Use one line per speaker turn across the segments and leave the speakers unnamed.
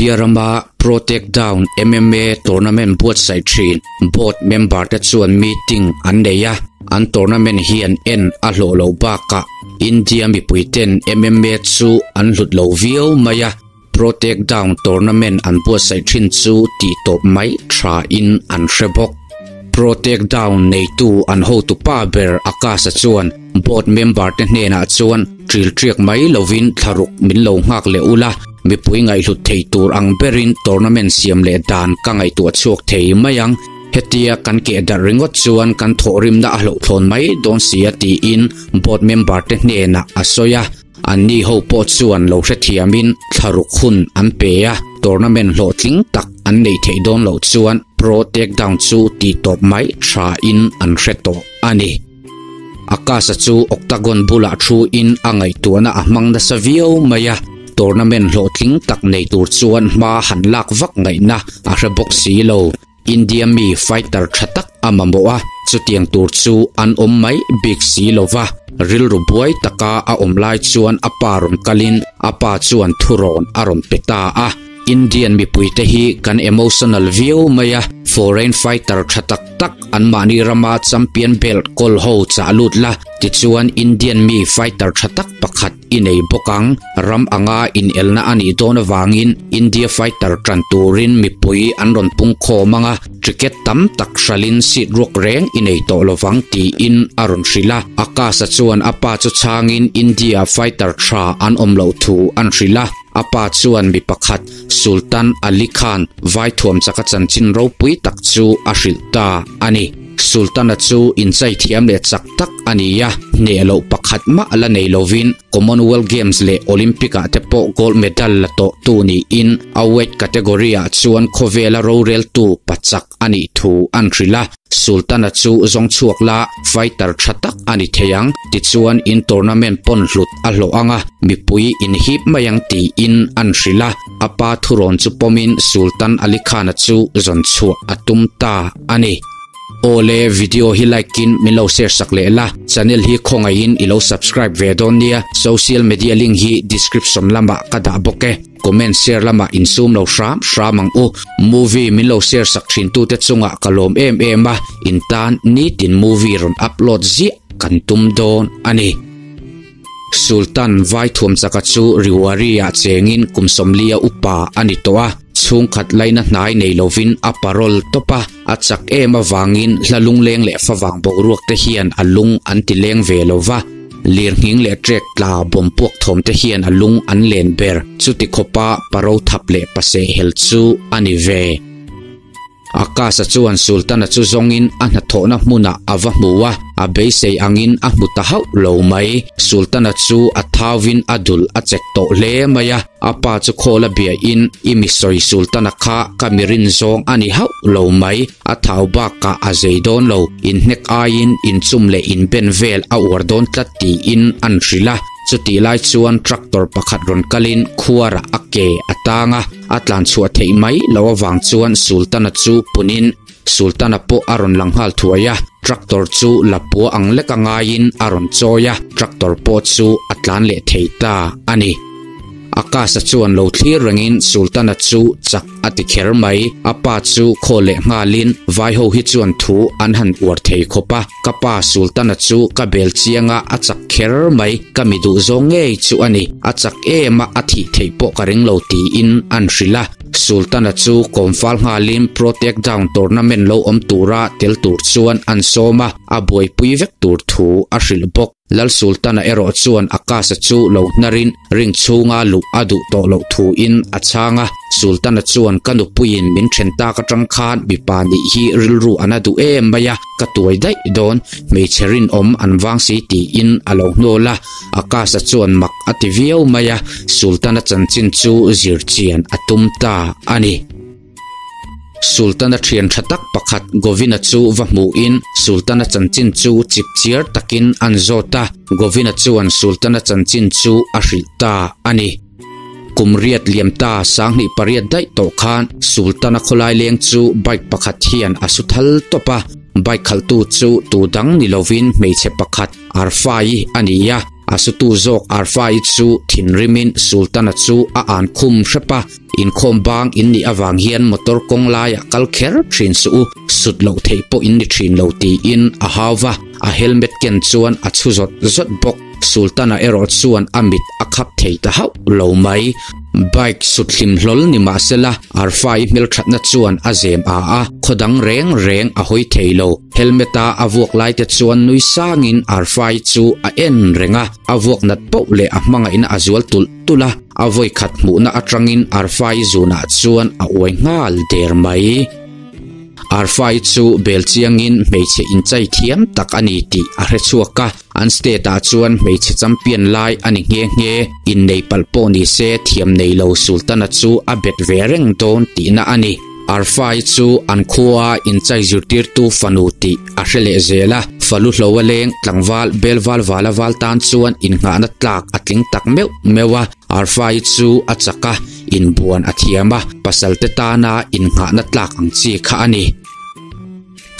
India rama Pro Takedown MMA tournament buatsaih thin board member te chuan meeting an nei a, an tournament hian en a hlawh loh bakah India mipui ten MMA chu an hlut lo viau mai a, Pro Takedown tournament an buatsaih thin chu tih tawp mai tha in an hre bawk. Pro Takedown neitu an hotu pa ber Akash-a chuan board member te hnenah chuan ṭil ṭiak mai lovin thlaruk min lo nghak leh ula, mipui ngaihhlut thei tur ang berin tournament siam leh dan ka ngaihtuah chhuak thei mai ang. Hetia kan keh darh ringawt chuan kan thawhrimna a hlauhthlawn mai dawn si a tiin board member te hnenah a sawi a. Anni ho pawh chuan lo hrethiamin thlaruk hun an pe a, tournament hlawhtling tak an neih theih dawn loh chuan Pro Takedown chu tih tawp mai tha in an hre tawh a ni. Akash-a chu octagon bulah thu in a ngaihtuahna a hmang nasa viau mai a, tournament hlawhtling tak nei tur chuan hma han lak vak ngaihna a hre bawk si lo. India mi fighter tha tak a mamawh a, chutiang tur chu an awm mai bik si lo va. Rilru buai taka a awm lai chuan a pa rawn kalin a pa chuan thurawn a rawn pe ta a. Indian mipuite hi kan emotional viau mai a, foreign fighter tha tak tak anmahni rama champion belt kawl ho chah lut la, tichuan Indian mi fighter tha tak pakhat i nei bawk ang. Ram anga inelna a nih dawn avangin India fighter tan turin mipui an rawn pung khawm ang a, ticket tam tak hralin seat ruak reng i nei tawh lovang tiin a rawn hrilh a. Akash-a chuan a pa chu chhangin India fighter tha an awm loh thu an hrilh a. A pa chuan mi pakhat Sultan Ali Khan vaithuam chaka chanchin ropui tak chu a hrilh ta a ni. Sultana chu inchai thiam leh chak tak a ni a, hneh loh pakhat mah la nei lovin Commonwealth Games leh Olympic ah te pawh gold medal la tawh tu niin a weight category ah chuan khawvela roreltu pachak a nih thu an hrilh a. Sultana chu zawng chhuak la fighter tha tak a ni thei ang, tichuan in tournament pawn hlut a hlawh ang a, mipui in hip mai ang tiin an hrilh a. A pa thurawn chu pawmin Sultan Ali Khan-a chu zawn chhuah a tum ta a ni. Awle, video hi like in min lo share sak leh la, channel hi khawngaihin i lo subscribe ve dawn nia, social media link hi description lamah ka dah bawk e, comment share lamah insum lo hram hram ang u, movie min lo share sak thin tute chungah ka lawm em em a, in tan nitin movie rawn upload ziah kan tum dawn a ni. Sultan Vaithuamchaka chu Riwari-ah chengin kum sawmlia upa a ni tawh a, chhungkhat laina hnai nei lovin a parol tawp a, a chak em avangin hla lungleng leh favang boruak te hian a lung an ti leng ve lo va, lirnghing leh trek tla bawm puak thawm te hian a lung an len ber, chuti khawpa paro thap leh paseh hel chu a ni ve. Akash-a chuan Sultan-a chu zawngin a hnathawhna hmunah a va hmu a, a beisei angin a hmu ta hauh lo mai. Sultan-a chu a thauvin a dul a chek tawh hle mai a, a pa chu khawl a biahin, I mi sawi Sultan-a kha ka mi rin zawng a ni hauh lo mai, a thau bakah a zei dawn lo, inhnek aiin inchum leh inben vel a uar dawn tlat tiin an hrilh a. Chutih lai chuan tractor pakhat rawn kalin khuarah a ke a tang a. A tlan chhuah theih mai loh avang chuan Sultana chu punin Sultana pawh a rawn lang nghal thuai a, tractor chu lapua ang lek a ngaiin a rawn chawi a, tractor pawh chu a tlan leh thei ta a ni. Akash-a chuan lo thlir rengin Sultana chu chak a ti kher mai, a pa chu khaw leh nghalin vai ho hi chuan thu an han uar thei khawp a, ka pa Sultana chu ka bel chiang a, a chak kher mai, ka mi duh zawng ngei chu a ni. A chak em a, a thih theih pawh ka ring lo tiin an hrilh a. Sultana chu kawmfal nghalin Pro Takedown tournament lo awm tura tel tur chuan an sawm a, a buaipui vek tur thu a hrilh bawk. Lal Sultana erawh chuan Akash-a chu lo hnarin ring chhunga luh a duh tawh loh thuin a chhang a. Sultana chuan ka nupuiin min then tak atang khan mipa nih hi rilru a na duh em mai a, ka tuai daih dawn, hmeichhe rinawm an vang si tiin a lo hnawl a. Akash-a chuan mak a ti viau mai a, Sultana chanchin chu zir chian a tum ta a ni. Sultana thian tha tak pakhat Govina chu va hmuhin Sultana chanchin chu chip chiar takin an zawt a, Govina chuan Sultana chanchin chu a hrilh ta a ni. Kum riat liam ta 2008 daih tawh khan Sultana khawlai leng chu bike pakhat hian a su thal tawp a, bike khalhtu chu tu dang ni lovin hmeichhe pakhat Arfai a ni a, a sutu zawk Arfai chu thinrimin Sultana chu a an khum hrep a. Inkhawm bang in nih avang hian motor kawng laiah kal kher thin suh u, sut loh theih pawh in ni thin lo tiin a hau va, a helmet ken chuan a chhu zawt zawt bawk. Sultana erawh chuan a mit a khap thei ta hauh lo mai. Bike sut hlim hlawl ni mahsela Arfa-i hmelthatna chuan a zem a a, khaw dang reng reng a hawi thei lo. Helmet a a vuak lai te chuan nui sangin Arfa-i chu a en reng a, a vuak nat poh leh a hmangaihna a zual tulh tulh a, a vawi khat hmuhna atangin Arfa-i zunah chuan a uai nghal der mai. Arfa-i chu bel chiangin hmeichhe inchai thiam tak a ni tih a hre chhuak a, An state ah chuan hmeichhe champion lai a ni nghe nghe. Innei palh pawh ni se thiam nei lo Sultana chu a bet ve reng dawn tihna a ni. Arfai chu an khua inchai zirtirtu fanu tih a hre leh zel a, falu hlo a leng tlangval belval vala val tan chuan innghahna tlak a tling tak meuh meuh a. Arfai chu a chak a, inbuan a thiam a, pasalte tana innghahna tlak ang chi kha a ni.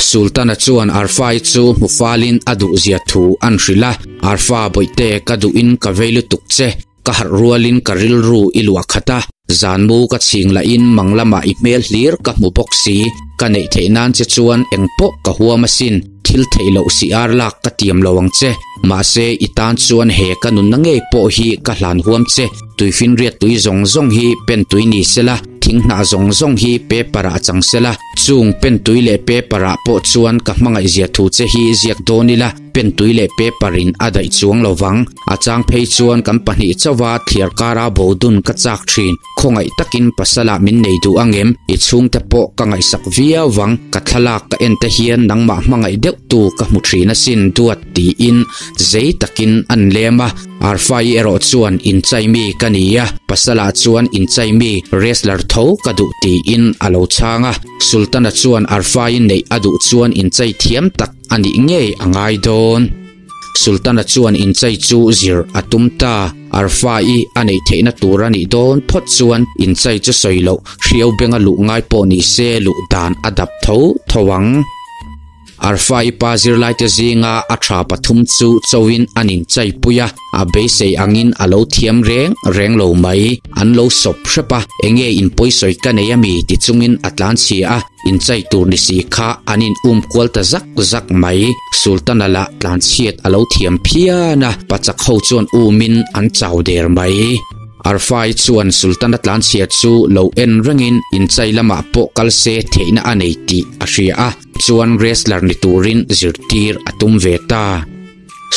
Sultana chuan Arfai chu hmu falin a duhzia thu an hrilh a, Arfa bawihte ka duhin ka vei lutuk che, ka harh rualin ka rilru i luah khat a, zanmu ka chhing lahin mang lamah i hmel hlir ka hmu bawk si, ka neih theih nan che chuan engpawh ka huam asin, thil theih loh si ar lak ka tiam lo ang che, mahse i tan chuan he ka nunna ngei pawh hi ka hlan huam che, tuifinriat tui zawng zawng hi pen tui ni sela, thinghnah zawng zawng hi paper ah chang sela, Chung pentui leh paper ah pawh chuan ka hmangaihzia thu che hi ziak dawn ila, pentui leh paper in a daih chuang lo vang. A chang phei chuan kan pahnih chauha thliar kara bo dun ka chak thin. Khawngaih takin pasal ah min nei duh angem? I chhungte pawh ka ngaihsak viau vang. Ka thlalak ka en te hian nangmah hmangaih deuh tu ka hmu thin asin duat tiin zei takin an lem a. Arfai erawh chuan inchai mi ka ni a, pasalah chuan inchai mi wrestler tho ka duh tiin a lo chhang a. Sultana chuan Arfai neih a duh chuan inchai thiam tak a nih ngei a ngai dawn. Sultana chuan inchai chu zir a tum ta. Arfai a neih theihna tur a nih dawn phawt chuan inchai chu sawi loh hriau benga luh ngai pawh ni se luh dan a dap tho tho ang. Arfai pa zirlaite zinga a tha pathum chu chauhin an inchaipui a, a beisei angin a lo thiam reng reng lo mai. An lo sawp hrep a, enge in pawisawi ka nei ami ti chungin a tlanchhia a, inchai tur ni si kha an in um kual ta zak zak mai. Sultana lah tlanchhiat a lo thiam phian a, pachak ho chuan umin an chau der mai. Arfai chuan Sultana tlanchhia chu lo en rengin inchai lamah pawh kal se theihna a nei tih a hria a. Chuan wrestler ni turin zirtir a tum ve ta.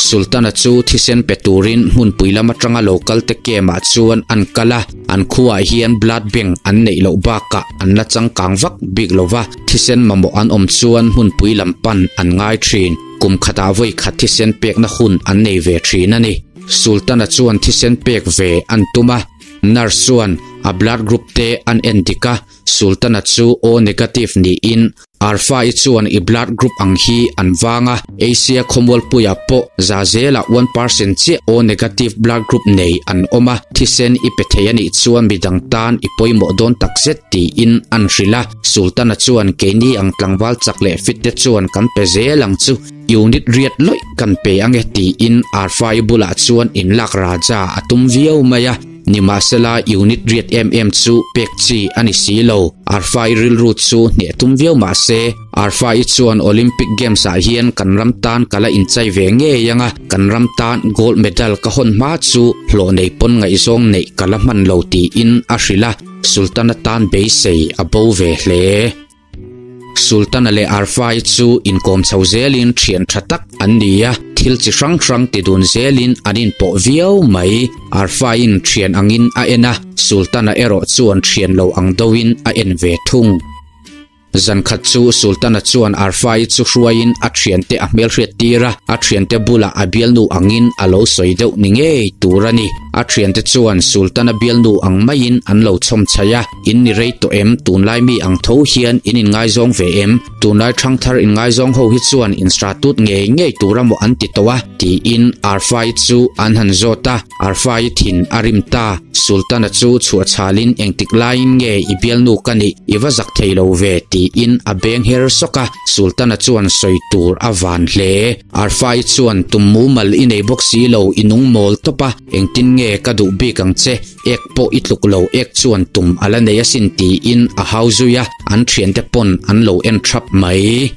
Sultana chu thisen pe turin hmunpui lam atanga lo kal te camp ah chuan an kal a, an khuaah hian blood bank an neih loh bakah an la changkang vak bik lo va, thisen mamawh an awm chuan hmunpui lam pan an ngai thin. Kum khatah vawi khat thisen pekna hun an nei ve thin a ni. Sultana chuan thisen pek ve an tum a, nurse chuan a blood group te an en dik a, Sultana chu O negative niin Arfa-i chuan i blood group ang hi an vang a, Asia khawmualpuiah pawh za zelah one percent chiah O negative blood group nei an awm a, thisen i pe thei a nih chuan midang tan i pawimawh dawn takzet tiin an hrilh a. Sultana chuan keini ang tlangval chak leh fit te chuan kan pe zel ang chu, unit riat lawih kan pe ange tiin Arfa-i bulah chuan inlak raja a tum viau mai a. Nimahsela unit riat em em chu pek chi a ni si lo. Arfa-i rilru chu hneh tum viau mah se, Arfa-i chuan Olympic Games ah hian kan ram tan ka la inchai ve ngei ang a, kan ram tan gold medal ka hawn hma chu hlawh nei pawn ngaihzawng neih ka la hman lo tiin a hrilh a, Sultana tan beisei a bo ve hle. Sultana leh Arfai chu inkawm chho zelin thian tha tak an ni a, thil chi hrang hrang ti dun zelin an inpawh viau mai. Arfaiin thian angin a en a, Sultana erawh chuan thian lo ang deuhin a en ve thung. Zan khat chu Sultana chuan Arfai chu hruaiin a thiante a hmelhriat tir a, a thiante bulah a bialnu angin a lo sawi deuh ni ngei tur a ni. A thiante chuan Sultana bialnu ang maiin an lo chhawm chhaih a. In ni rei tawh em? Tunlai mi ang tho hian in inngaizawng ve em? Tunlai thangthar inngaizawng ho hi chuan instratut ngei ngei tur amaw an ti tawh a? tiin Arfai chu an han zawt a, Arfai thin a rim ta. Sultana chu chhuah chhalin engtik laiin nge i bialnu ka nih i va zak thei lo ve tiin a beng her sawk a, Sultana chuan sawi tur a van hle. Arfa-i chuan tum mumal i nei bawk si lo i nung mawl tawp a, engtin nge ka duh bik ang che, ek pawh i tluk lo ek chuan tum a la nei asin tiin a hau zui a, an thiante pawn an lo en thap mai.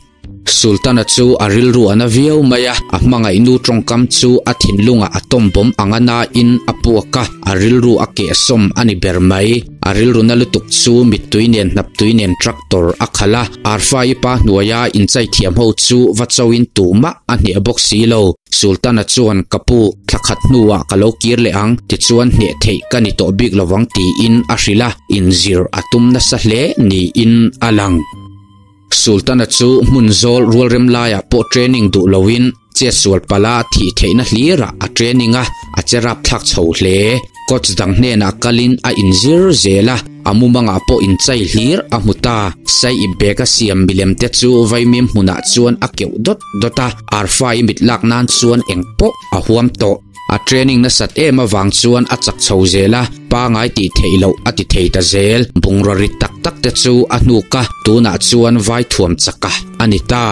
Sultana chu a rilru a na viau mai a, a hmangaih nu tawngkam chu a thinlungah a tawmbawm ang a nain a puak a, a rilru a kehsawm a ni ber mai. A rilru na lutuk chu mittui nen hnaptui nen tractor a khalh a, Arfa-i pa hnuaia inchai thiam ho chu va chauhin tumah a hneh bawk si lo. Sultana chuan, Ka pu, thla khat hnuah ka lo kir leh ang, tichuan hneh theih ka ni tawh bik lovang tiin a hrilh a, inzir a tum nasa hle niin a lang. Sultana chu hmun zawl rualrem laiah pawh training duh loin chetsual pala thih theihna hlirah a training a, a che rapthlak chho hle. Coach dang hnenah kalin a inzir zel a, a mumangah pawh inchai hlir a hmu ta. Sai ip bag a siam milem te chu vaimim hmunah chuan a keuh dawt dawt a, arfa i mit lak nan chuan eng pawh a huam tawh. A training nasat em avang chuan a chak chho zel a, pangai tih theih loh a ti thei ta zel. Bungraw rit tak tak te chu a hnuk a, tunah chuan vai thuam chak a a ni ta.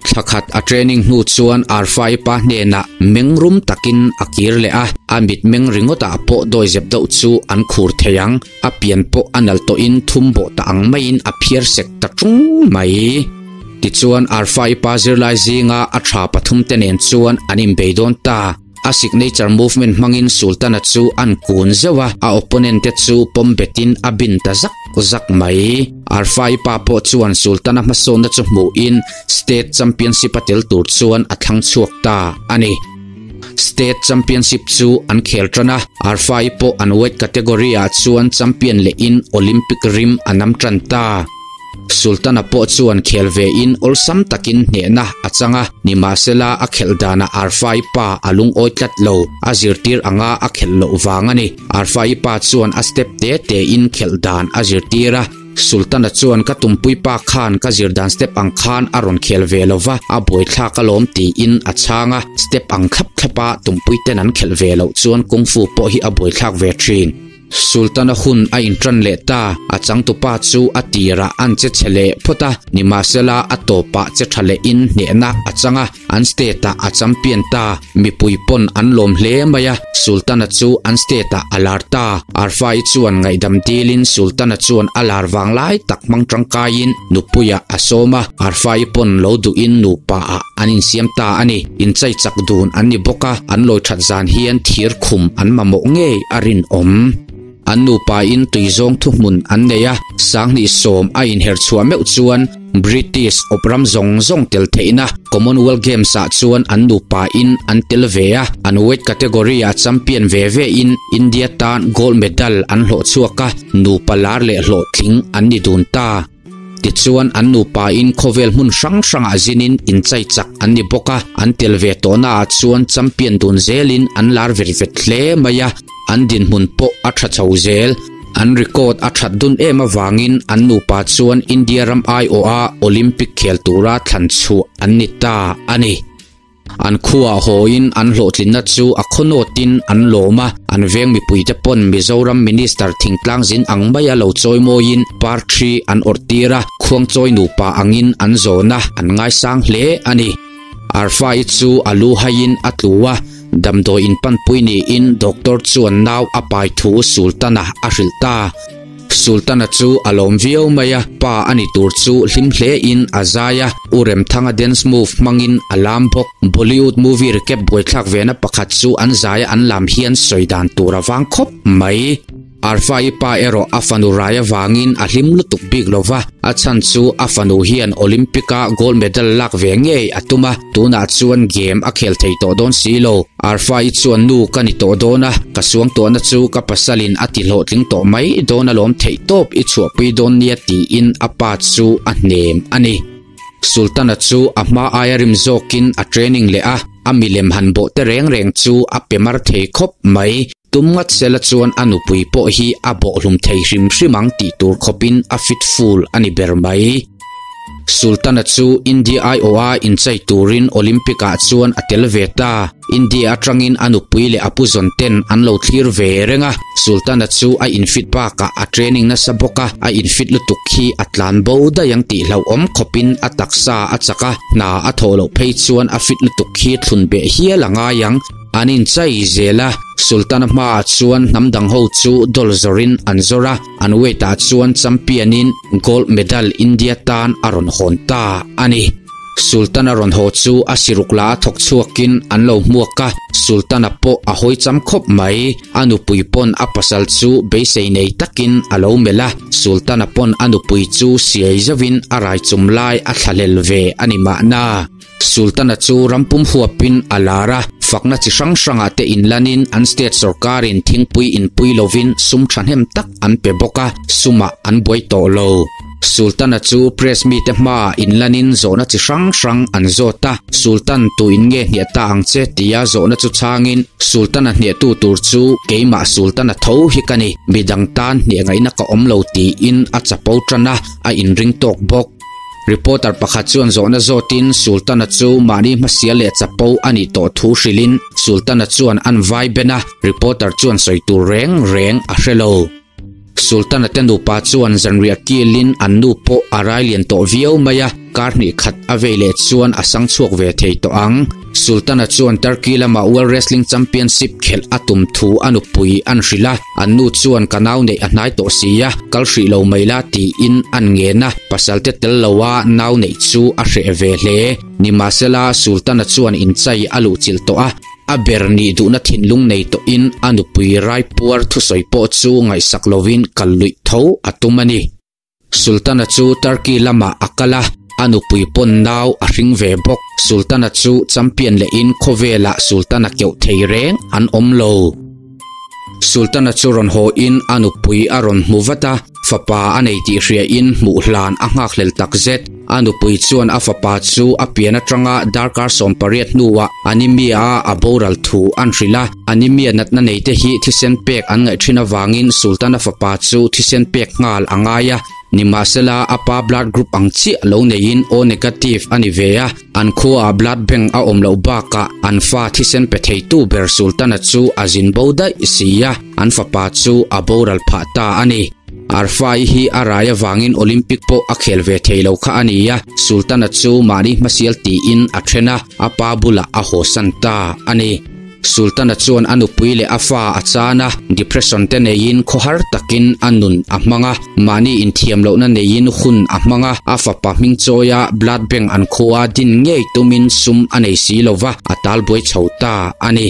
Thla khat a training hnu chuan Arfa-i pa hnenah meng rum takin a kir leh a, a mit meng ringawtah pawh dawizep deuh chu an khur thei ang, a pian pawh a nal tawhin thum bawh ta ang maiin a phiar sek ta ṭung mai. Tichuan, Arfa-i pa zirlai zinga a tha pathumte nen chuan an inbei dawn ta. A signature movement hmangin Sultana chu an kun zeuh a, a opponent te chu pawm betin a bin ta zak zak mai. Arfa-i pa pawh chuan Sultana hmasawnna chu hmuhin State Championship a tel tur chuan a thlang chhuak ta a ni. State Championship chu an khel tan a, Arfa-i pawh an weight category ah chuan champion lehin Olympic rim a nam tan ta. Sultana pawh chuan khel ve in awlsam takin hnehna a chang a, nimahsela a khelh danah Arfa-i pa a lungawi tlat lo, a zirtir anga a khelh loh vang a ni. Arfa-i pa chuan a step te te in khelh dan a zirtir a, Sultana chuan ka tumpui pa khan ka zir dan step ang khan a rawn khel ve lo va, a buaithlak alawm tiin a chhang a, step ang thlap thlap a tumpui ten an khelh ve loh chuan kungfu pawh hi a buaithlak ve thin. Sultana hun a inṭan leh ta, a changtupa chu a tirah an che chhe leh phawt a, nimahsela a tawpah che ṭha lehin hnehna a chang a, an state-ah a champion ta, mipui pawn an lawm hle mai a, Sultana chu an state-ah a lar ta, Arfa-i chuan ngaihdam dilin Sultana chuan a lar vang lai tak hmang ṭangkaiin nupuiah a sawm a, Arfa-i pawn lo duhin nupaah an insiam ta a ni. Inchai chak dun an ni bawk a, an lawi that zan hian thir khum an mamawh ngei a rinawm. An nupain tuizawng thuhmun an nei a, sanghnih sawm a inher chhuah meuh chuan British awpram zawng zawng tel theihna Commonwealth Games ah chuan an nupain an tel ve a, an weight category ah champion ve ve in India tan gold medal an hlawh chhuak a, nupa lar leh hlawhtling an ni dun ta. Tichuan an nupain khawvel hmun hrang hrangah zinin inchai chak an ni bawk a, an tel ve tawhnaah chuan champion dun zelin an lar vet vet hle mai a, an dinhmun pawh a tha chho zel. An record a that dun em avangin an nupa chuan India ram aiawha Olympic khel tura thlan chhuah an ni ta a ni. An khuaah hawiin an hlawhtlinna chu a khawnawtin an lawm a, an veng mipuite pawn Mizoram Minister thingtlang zin ang maia lo chawimawiin parthi an awrh tir a, khuangchawi nupa angin an zawn a, an ngaisang hle a ni. Arfa-i chu a lu haiin a tlu a, damdawi inpanpui niin doctor chuan nau a pai thu Sultan-a a hrilh ta. Sultana chu a lawm viau mai a, pa a ni tur chu hlim hle in a zai a, U Remthanga dance move hmangin a lam bawk. Bollywood movie recap buaithlak ve na pakhat chu an zai a an lam hian sawi dan tur a vang khawp mai. Arfa-i pa erawh a fanu rai avangin a hlim lutuk bik lo va, a chhan chu a fanu hian Olympic a gold medal lak ve ngei a tum a, tunah chuan game a khel thei tawh dawn si lo. Arfa-i chuan nu ka ni tawh dawn a, ka suang tawhna chu ka pasalin a ti hlawhtling tawh mai dawn alawm theih tawp i chhuahpui dawn nia tiin a pa chu a hnem a ni. Sultana chu a hma aia rim zawkin a training leh a, a milem han bawh te reng reng chu a pe mar thei khawp mai. Tum ngat sela chuan a nupui pawh hi a bawhhlum thei hrim hrim ang tih tur khawpin a fit full a ni ber mai. Sultana chu India aiawha inchei turin Olympic-ah chuan a tel ve ta. India atangin a nupui leh a puzawn ten an lo thlir ve reng a. Sultana chu a infit bakah a training nasa bawk a, a infit lutuk hi a tlan bo daih ang tih hlauhawm khawpin a taksa a chak a, hna a thawh loh phei chuan a fit lutuk hi thlun beh hial a ngai ang. An inchei zel a, Sultana hmaah chuan hnam dang ho chu doll zawrin an zawr a, an weight ah chuan champion in gold medal India tan a rawn hawn ta a ni. Sultana rawn haw chu a siruk la a thawk chhuakin an lo hmuak a, Sultana pawh a hawi cham khawp mai. A nupui pawn a pasal chu beisei nei takin a lo melh a, Sultana pawn a nupui chu siai zauhin a rai chum lai a thlahlel ve a ni mahna. Sultana chu rampum huapin a lar a, fakna chi hrang hrangah te inlanin an state sorkarin thingpui inpui lovin sum thahnem tak an pe bawk a, sumah an buai tawh lo. Sultana chu press mite hmaah inlanin zawhna chi hrang hrang an zawt a, Sultan tuin nge hniah ta ang che tia zawhna chu chhangin, Sultana hniahtu tur chu keimah Sultana tho hi ka ni, midang tan hniah ngaihna ka awm lo tiin a chapo tan a, a inring tawk bawk. Reporter pakhat chuan zawhna zawtin Sultana chu mahni hmasial leh chapo a nih tawh thu hrilhin Sultana chuan an vai ben a, reporter chuan sawi tur reng reng a hre lo. Sultana te nupa chuan zanriah kilin an nu pawh a rai lian tawh viau mai a, kar hnih khat a vei leh chuan a sang chhuak ve thei tawh ang. Sultana chuan Turkey lama World Wrestling Championship khelh a tum thu a nupui an hrilh a, an nu chuan ka nau neih a hnai tawh si a, kal hrih lo mai la tiin an ngen a, pasalte tel loa nau neih chu a hreh ve hle. Nimahsela, Sultana chuan inchai a luhchilh tawh a, a ber nih duhna thinlung nei tawhin a nupui raipuar thusawi pawh chu ngaihsak lovin kal luih tho a tum a ni. Sultana chu Turkey lamah a kal a, a nupui pawn nau a hring ve bawk. Sultana chu champion lehin khawvelah Sultana keuh thei reng an awm lo. Sultana chu rawn haw in a nupui a rawn hmu vat a, fapa a nei tih hria in hmuh hlan a nghakhlel takzet. A nupui chuan a fapa chu a pian atanga darkar 18 hnuah anemia a a boral thu an hrilh a. Anemia natna neite hi thisen pek an ngaih thin avangin Sultana fapa chu thisen pek nghal a ngai a, nimahsela a pa blood group ang chiah lo neiin O negative a ni ve a, an khuaah blood bank a awm loh bakah an fa thisen pe theitu ber Sultana chu a zin bo daih si a, an fapa chu a boral phah ta a ni. Arfa-i hi a rai avangin Olympic pawh a khel ve thei lo kha a ni a, Sultana chu mahni hmasial tiin a then a, a pa bulah a hawsan ta a ni. Sultana chuan a nupui leh a fa a chan a, depression te neiin khawhar takin a nun a hmang a, mahni inthiam lohna neiin hun a hmang a, a fapa hming chawia blood bank an khua din ngei tumin sum a nei si lova, a talbuai chho ta a ni.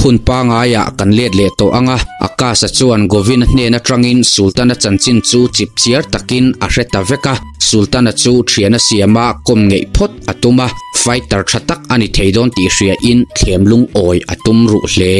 Hun pangaiah kan let leh tawh ang a, Akasa chuan Govin hnen atangin Sultana chanchin chu chipchiar takin a hre ta vek a, Sultana chu thian a siam a, kawm ngeih phawt a tum a, fighter tha tak a ni thei dawn tih hriain thlem lungawi a tum ruh hle.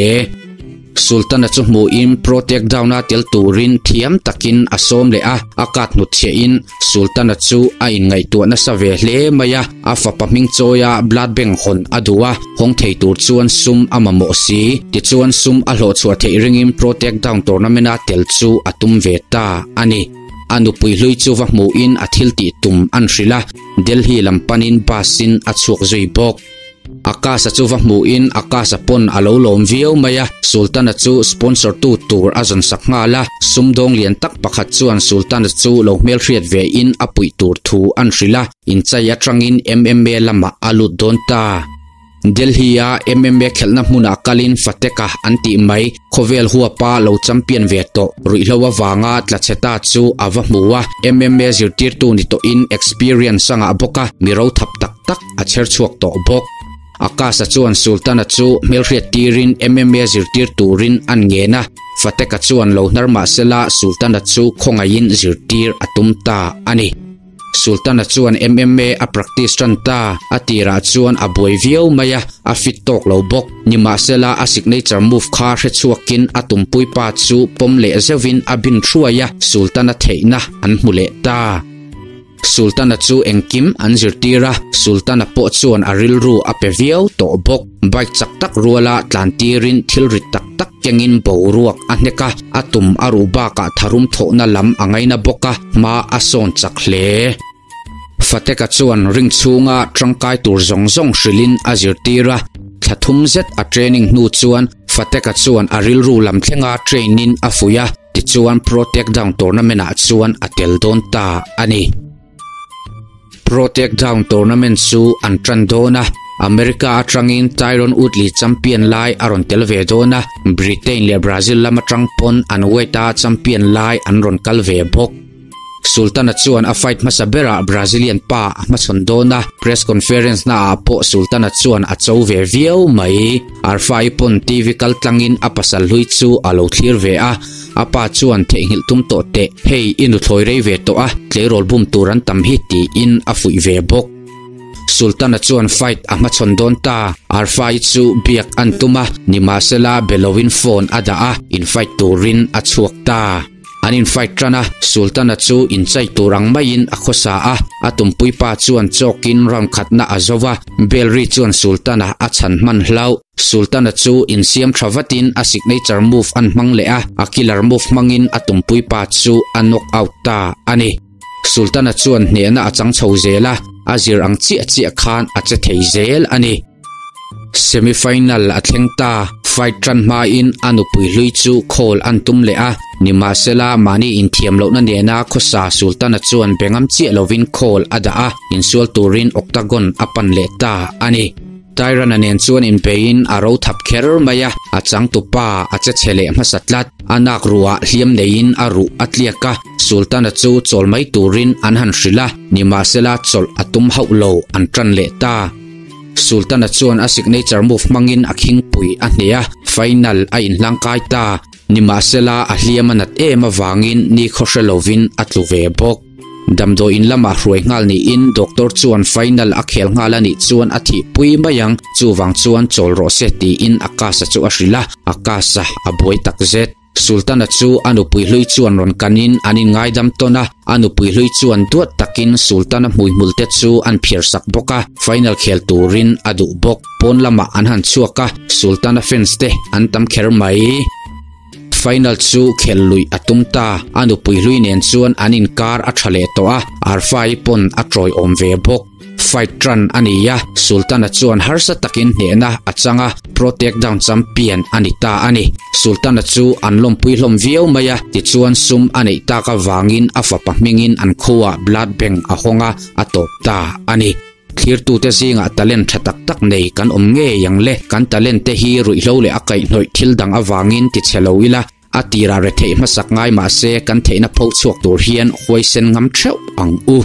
Sultana chu hmuhin pro takedown a tel turin thiam takin a sawm leh a, a kat hnutchhiahin Sultana chu a inngaihtuah nasa ve hle mai a, a fapa hming chawia blood bank hawn a duh a, hawng thei tur chuan sum a mamawh si. Tichuan sum a hlawhchhuah theih ringin pro takedown tournament a tel chu a tum ve ta a ni. A nupui hlui chu va hmuhin a thil tih tum an hrilh a, Delhi lam panin bus in a chhuak zui bawk. Akasa chu va hmuhin Akasa pawn a lo lawm viau mai a, Sultana chu sponsor tu tur a zawn sak nghal a, sumdawng lian tak pakhat chuan Sultana chu lo hmelhriat ve in a puih tur thu an hrilh a, inchai atangin MMA lamah a lut dawn ta. Delhi-a MMA khelhna hmunah kalin Fateka an tih mai, khawvel huapa lo champion ve tawh ruihhlo avanga tla chhe ta chu a va hmu a, MMA zirtirtu ni tawhin experience a ngah bawk a, mi ro thap tak tak a chher chhuak tawh bawk. Akasa chuan Sultana chu hmelhriat tirin MMA zirtir turin an ngen a, Fateka chuan lo hnar mahsela Sultana chu khawngaihin zirtir a tum ta a ni. Sultana chuan MMA a practice tan ta, a tirah chuan a buai viau mai a, a fit tawk lo bawk. Nimahsela a signature move kha hre chhuakin a tumpui pa chu pawm leh zeuhin a bin thuai a, Sultana theihna an hmu leh ta. Sultana chu engkim an zirtir a, Sultana pawh chuan a rilru a pe viau tawh bawk. Bike chak tak ruala tlan tirin thil rit tak tak kengin boruak a hnek a, a tum a ruh bakah tharum thawhna lam a ngaina bawk a, hma a sawn chak hle. Fateka chuan ring chhunga tangkai tur zawng zawng hrilhin a zirtir a, thla thum zet a training hnu chuan Fateka chuan a rilru lam thlenga train in a fuih a, tichuan Pro Takedown Tournament ah chuan a tel dawn ta a ni. Pro Takedown Tournament chu an tan dawn a, America atangin Tyron Woodley champion lai a rawn tel ve dawn a, Britain leh Brazil lam atang pawn an weight a champion lai an rawn kal ve bawk. Sultan-a chuan a fight hmasa berah Brazilian pa a hmachhawn dawn a, press conference naah pawh Sultan-a chuan a cho ve viau mai. Arfa-i pawn TV kal tlangin a pasal hlui chu a lo thlir ve a, a pa chuan theihnghilh tum tawh teh, hei i nuthlawi rei ve tawh a, tleirawl bum tur an tam hi tiin a fuih ve bawk. Sultan-a chuan fight a hmachhawn dawn ta, Arfa-i chu biak an tum a, nimahsela be loin phone a dah a, in fight turin a chhuak ta. An in fight tan a, Sultana chu inchai tur ang maiin a khawsa a, a tumpui pa chuan chawkin round khatna a zo va, bell ri chuan Sultana a chhan hman hlauh. Sultana chu insiam tha vatin a signature move an hmang leh a, a killer move hmangin a tumpui pa chu a knock out ta a ni. Sultana chuan hnehna a chang chho zel a, a zir ang chiah chiah khan a che thei zel a ni. Semi-final a thleng ta, fight tan hmain a nupui hlui chu call an tum leh a, nimahsela mahni inthiam lohna nena khawsa Sultana chuan bengam chiah lovin call a dah a, insual turin octagon a pan leh ta a ni. Tyrant-a nen chuan inbeiin a ro thap kher mai a, a changtupa a che chhe leh hmasa tlat, a nak ruhah hliam neiin a ruh a tliak a, Sultana chu chawl mai turin an han hrilh a, nimahsela chawlh a tum hauh lo, an tan leh ta. Sultana chuan a signature move hmangin a khingpui a hneh a, final a inhlangkai ta. Nimahsela a hliam a nat em avangin ni khaw hre lovin a tlu ve bawk. Damdawiin lamah hruai nghal niin doctor chuan final a khel nghal a nih chuan a thihpui mai ang, chuvang chuan chawl rawh se tiin Akash-a chu a hrilh a, Akash-a a buai takzet. Sultana chu a nupui hlui chuan rawn kanin an inngaidam tawn a, a nupui hlui chuan duat takin Sultana hmuihmulte chu an phiar sak bawk a, final khel turin a duh bawk. Pawn lamah an han chhuak a, Sultana fans te an tam kher mai. Final chu khel luih a tum ta, a nupui hlui nen chuan an inkar a tha leh tawh a, Arfa-i pawn a tawiawm ve bawk. Fight tran a ni a, Sultana chuan harsa takin hnehna a chang a, Pro Takedown champion a ni ta a ni. Sultana chu an lawmpui hlawm viau mai a, tichuan sum a neih tak avangin a fapa hmingin an khuaah blood bank a hawng a, a tawp ta a ni. Thlirtute zingah talent tha tak tak nei kan awm ngei ang le, kan talent te hi ruihhlo leh a kaihhnawih thil dang avangin ti chhe lo ila, a tirah retheih hmasak ngai mahse kan theihna pho chhuak tur hian huaisen ngam theuh ang u.